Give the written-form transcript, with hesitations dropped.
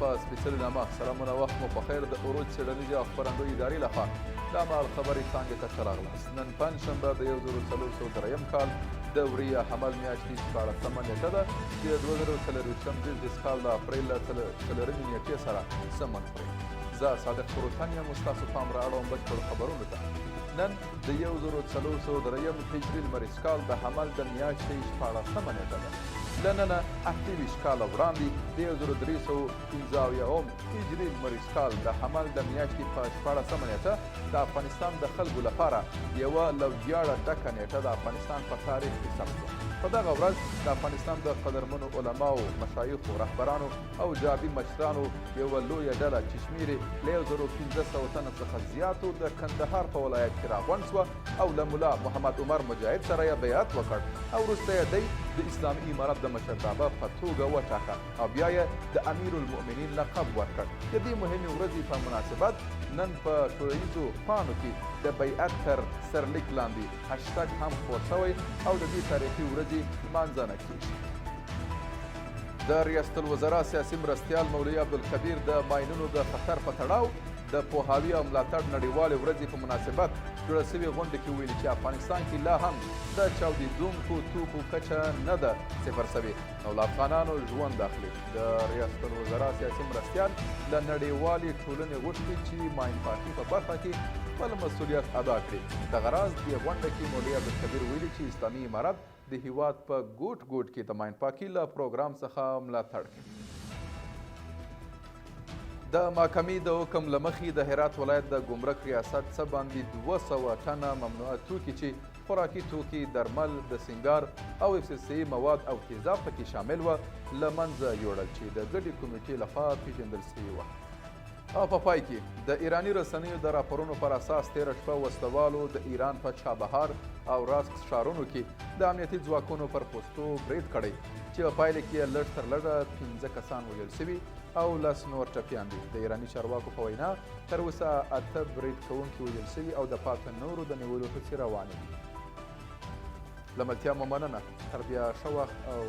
په سپېڅلي نامه سلامونه، وخت مو په خیر. د عروج څېړنیزې او خپرندوی ادارې لخوا د مهال خبري څانګې ته ښه راغلاست. نن پنجشنبه د 1403 کال د وري یا حمل میاشتې 16مه نېټه ده چې د 2024 زېږدیز کال د اپریل له 4مې نېټې سره سمون خوري. زه صادق فروتن یم، ستاسو پام را اړوم بشپړو خبرونو ته. نن د 1403 هجري لمریز کال د حمل د میاشتې 16مه نېټه ده. له ننه 28 کاله وړاندې د 1375 هجري لمریز کال د حمل د میاشتې په 16مه نېټه د افغانستان د خلکو لپاره یوه له ویاړه ډکه نېټه د افغانستان په تاریخ کې ثبت شوه. په دغه ورځ د افغانستان د قدرمنو علماو، مشایخو، رهبرانو او جابي مشرانو یوه لویه ډله چې شمېر یې له 1500 تنه څخه زیات و، د کندهار په ولایت کې راغونډ شوه او له ملا محمد عمر مجاهد سره یې بیعت وکړ او وروسته یې دی د اسلامي امارت د مشرتابه په توګه وټاکه او بیا یې د امیرالمؤمنین لقب ورکړ. د دې مهمې ورځې په مناسبت نن په ټولنیزو پاڼو کې د بیعت تر سرلیک لاندې هشتګ هم خپور شوی او د دې تاریخي ورځې لمانځنه کېږي. د ریاست الوزرا سیاسي مرستیال مولوي عبدالکبیر د ماینونو د خطر په تړاو د پوهاوي او ملاتړ نړیوالې ورځې په مناسبت جوړه شوې غونډه کې ویلي چې افغانستان کې لا هم د چاودېدونکو توکو کچه نه ده صفر شوې او له افغانانو ژوند اخلي. د ریاست الوزرا سیاسي مرستیال له نړیوالې ټولنې غوښتي چې ماین پاکي په برخه کې خپل مسولیت ادا کړي. دغه راز دې غونډه کې مولوي عبدالکبیر ویلي چې اسلامي امارت د هیواد په ګوټ ګوټ کې د ماین پاکي له پروګرام څخه ملاتړ کوي. د محکمې د حکم له مخې د هرات ولایت د ګمرک ریاست څه باندې 200 ټنه ممنوعه توکي چې خوراکي توکي، درمل، د سینګار او اف مواد او تیزاب پکې شامل وه، له منځه یوړل چې د ګډې کمیټې لخوا پیژندل شوي وه. او په پای کې د ایراني رسنیو د راپورونو پر اساس تېره شپه وسلهوالو د ایران په چابهار او راسک ښارونو کې د امنیتي ځواکونو پر پوستو برید کړی چې په پایله کې یې لږ تر لږه 5 کسان وژل شوي او 10 نور ټپیان دي. د ایراني چارواکو په وینا تر اوسه 8 برید کوونکي وژل شوي او د پاتې نورو د نیولو هڅې روانې دي. له ملتیا مو مننه، تر بیا ښه وخت او.